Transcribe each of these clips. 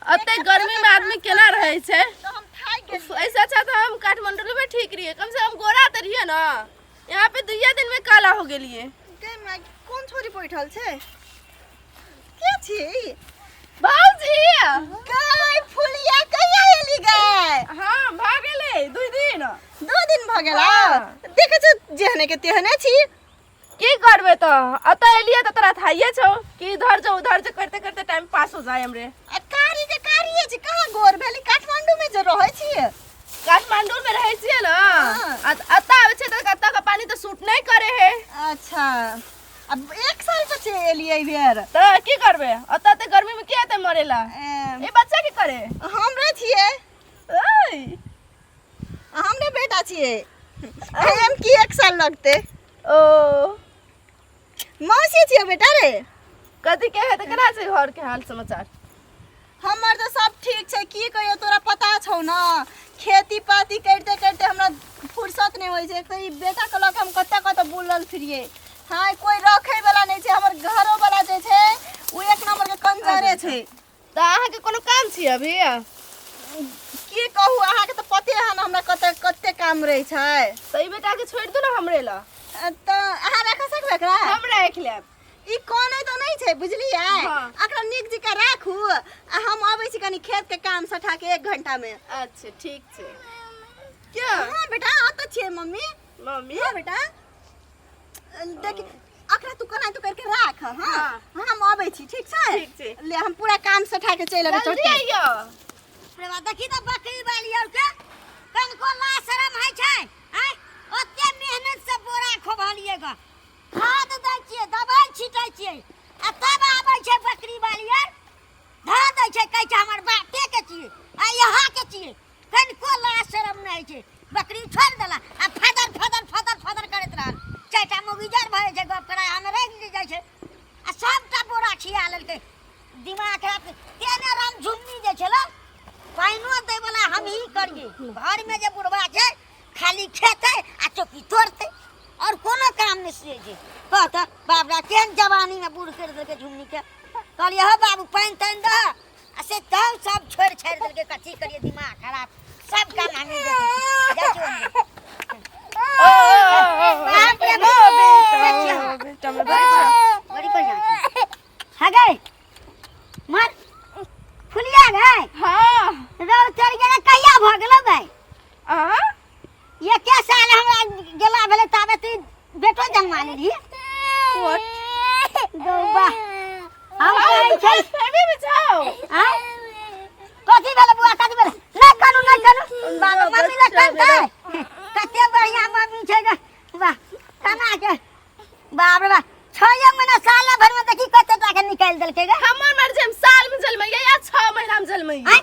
एते गर्मी में आदमी केना रहै छै। तऽ हम थाकि गेलियै। उफ, ऐसे अच्छा तो हम काठमांडू में ठीक रहिए, कम से कम गोरा तो रहिए ना। यहाँ पे दुइया दिन में काला हो गेलिए। गै माय, कोन छोरी बैठल छै? के छी? भाउजी। गै फुलिया, कहिया एली गै? हाँ, भऽ गेलै 2 दिन। 2 दिन भऽ गेल? हाँ। देखै छौ, जेहने के तेहने छी। की करबे, तऽ एतऽ एलियै तऽ तोरा थाइए छौ कि इधर जो उधर जो करते करते टाइम पास हो जाए हमरे। आ कारी के कारिये छी, कहाँ गोर भेली? काठमांडू में जे रहै छी। काठमांडू में रहै छियै ने। हाँ। आ एतऽ आबै छै तऽ एतऽ के पानी तऽ सूट नहि करे है। अच्छा, अब एक साल પછી एलियै एहि बेर। तऽ की करबे, एतऽ तऽ गर्मी में के एतै मरेला? एम, ई बच्चा की करे? हमरे छियै। ओइ, हमरे बेटा छियै। हम की एक साल लगते। ओ। मौसी छियै बेटा रे। कथी के है तऽ केना छै घर के हाल समाचार? हमर तऽ सब ठीक छै। की कहियो, तोरा पता छौ ने, खेती पाती करिते करिते हमरा फुर्सत नहि होइ छै। एक तऽ ई बेटाके लऽ कऽ हम कतऽ कतऽ बुलल फिरियै। हाँ, कोइ रखै वाला नहि छै। हमर घरो वाला जे छै, ओ एक नंबर के कंजरे छै। तऽ अहाँके कोनो काम छी अभी? की कहू, अहाँके तऽ पते है ने हमरा कते कते काम रहै छै। तऽ ई बेटाके छोड़ि दू ने हमरे लए। तऽ अहाँ राख सकबै एकरा? हम राखि लेब। ई कनै तऽ नहि छै, बुझलियै? हाँ। एकरा नीक जकाँ राखू आ हम अबै छी कनि खेत के काम सठा के 1 घंटा मे। अच्छा, ठीक छै। क्या? हाँ बेटा, अतऽ छियै मम्मी। मम्मी। हाँ बेटा, देख, अकरा तू कोना तू करके राख। हाँ। हाँ। हम अबै छी, ठीक छै? ठीक छै। ले, हम पूरा काम सठा के चलि अबै। जल्दी आइयो। रे बा, देखी तऽ बकरी वाली और के कनको ला शरम होइ छै? आँय, ओते मेहनत से बोरा खोभलिए ग, खाद दै छियै, दवाइ छिटै छियै आ तब आबै छै बकरी वाली आर धऽ दै छै। कहै छै हमर बाटे के छियै आ यहाँ के छियै। कनको ला शरम नहि होइ छै। बकरी छोड़ि देला आ फदर फदर फदर फदर करैत रहल। चारिटा मुगीजर भऽ जाइ छै, गप कराय हमे रहि जाइ छै आ सबटा बोरा खिया लेलकै। दिमाग खराब तेने रामझुमनी जे छलै, पानिओ दै वाला हमही करियै। घरमे जे बुढ़वा छै, खाली खेतै आ चौकी तोड़तै और कोनो काम नहि सुझै छै। कह तऽ बाप रे, केहन जवानीमे बूढ़ करि देलकै झुमनीके। कहलियै, हौ बाबू, पानि तानि दह आ से तब सब छोड़ि छाड़ि देलकै। कथी करियै, दिमाग खराब। सब काम हमही देखै छियै। जाइ छियै ओन्ने। बाप रे बाप, देखियौ। बेटा, बेटा। बड़ी बढ़िया छै। हा गई, मार फुलिया गई। हाँ। रौ चढ़ गेलै, कहिया भऽ गेलौ गई? आ एके साल हमरा गेला भेलै, ताबे तू बेटो जन्मा लेलही। What? गौबा, हम कहै छै फैमिली में जाओ। आँय? कथी भेलै बुआ, कथी भेलै? नहि करू, नहि करू बाबा, मम्मी लग कनतै। कते बढ़िया मम्मी छै गे। वाह, केना के, बाप रे बाप, 6 महीना साल भर में देखी कते टाका निकालि देलकै गे। हमर मर्जी, हम साल में जलमैया या 6 महीना में जलमैया। आँय?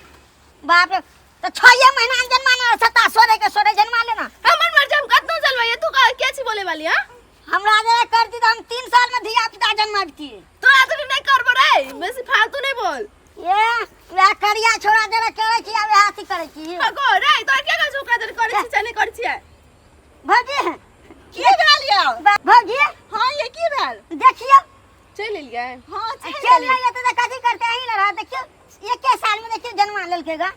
बाप रे, तऽ 6 महीना में जन्मा ने सत्ता सोरे के सोरे जन्मा लेना। हमर मर्जी, हम कतनो जलमैया। तू का के छी बोले वाली? हां। हमरा जरा करती तऽ हम 3 साल में धिया पुता जन्माबतियै। तोरा तो नहीं करबो रे, बेसी फालतू नहीं बोल। ए, वएह करिया छोड़ा जरा करै छी आ वएह अथी करै छी। अगो रे, तोरा के कहै छौ ओकरा जरे करै छी चाहे नहीं करै छियै? भौजी। की भेल यौ? भौजी। हाँ, ये की भेल? देखियौ। चलि एलियै? हाँ, चलि चलि एलियै। नहि एतै तऽ कथी करतै? अहीं ने रह। देखियौ, एके साल में देखियौ जन्मा लेलकै गा,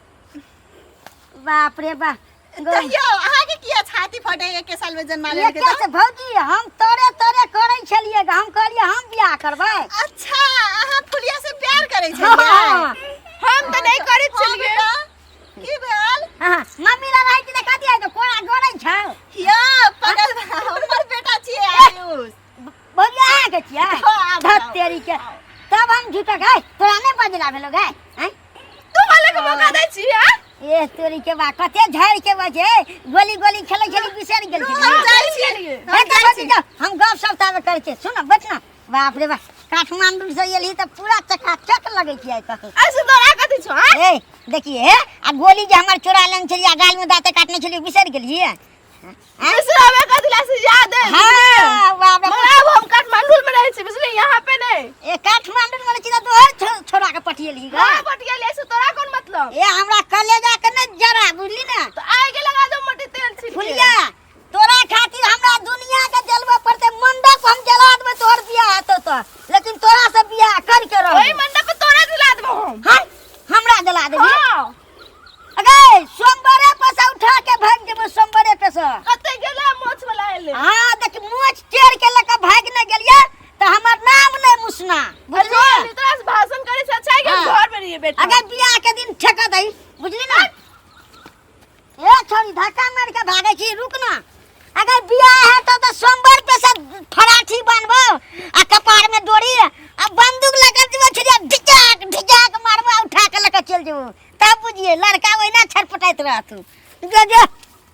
बाप रे बाप। तऽ यौ, अहाँके किया छाती फटे? एके साल में जन्मा लेलकै एके तऽ? से भौजी, हम तोरे तोरे करै छलियै गा। हम कहलियै हम बियाह करबै। अच्छा, अहाँ फुलिया से प्यार करै छलियै? हाँ। हम तऽ नहीं करै हाँ, छलियै। बेटा, की भेल? हाँ, मम्मी लग रहै छी तऽ कथी हइ? कोरा गड़ै छौ। यौ पगल, हमर बेटा छियै आयुष। भौजी, अहाँके छियै? हाँ, आब धत जाउ। तेरी के, तब हम झूठक है तोरा नहि बजला भेलो गाय हैं? तू वाले के मौका दै छी? हां। ए तोरी के बा, कते झाड़ के बजे गोली गोली खेलै छली, बिसरि गेल छली। हम जाइ छियै। हे हम तऽ जाइ भौजी छी। जाउ, हम गप सप ताबे करै छियै। सुन बचना, बाप रे बाप, काठमांडू से एलही तऽ पूरा चकाचक लगै छै आइ कतौ। ऐसे तोरा कथी छौ? हां। ए देखिए हे, आ गोली जे हमर चोरा लेने छलियै आ गाल में दाँते काटने छलियै, बिसरि गेलियै? बिसराबे कथी ला से याद है। हाँ, बाप रे। मगर अब हम काठमांडू में रहै छी, बुझली, यहाँ पे नहीं। ए, काठमांडू में रहै छी तऽ तोहर छोड़ा के पठियेलही गा। हां, पटिया से तोरा कोन मतलब? ए, हमरा कलेजा के नहि जरा, बुझली ने। तो आइ के लगा दो मट्टी तेल छिट के। फुलिया, तोरा खातिर हमरा दुनिया के जलबऽ पड़तै। मंडप हम जला देबै, तोहर बियाह हेतौ तऽ, लेकिन तोरा से बियाह करके ओही रहबै। मंडप पे तोरा दिला देबो हम। हाँ, हमरा जला से। कते गेलै मोछ वाला एलै। हाँ, देख, मोछ टेर के लऽ कऽ भागि नहि गेलियै तऽ हमर नाम नहि मुसना, बुझलियै? तोरा से भाषण करे से अच्छा है कि हम घर में रहिए बैठल। अगर बियाह के दिन ठेका दही, बुझली ना? ए छोरी, धक्का मार के भागै छी, रुक ना। अगर बियाह हेतौ तऽ सोमवार पे से फराठी बान्हबौ आ कपार में डोरी आ बंदूक लऽ के जेबो छिड़िया, ढिचाक ढिचाक मारबो आ उठा के लऽ के चलि जेबो। तब बुझिए लड़का ओहिना छटपटाइत रहतौ।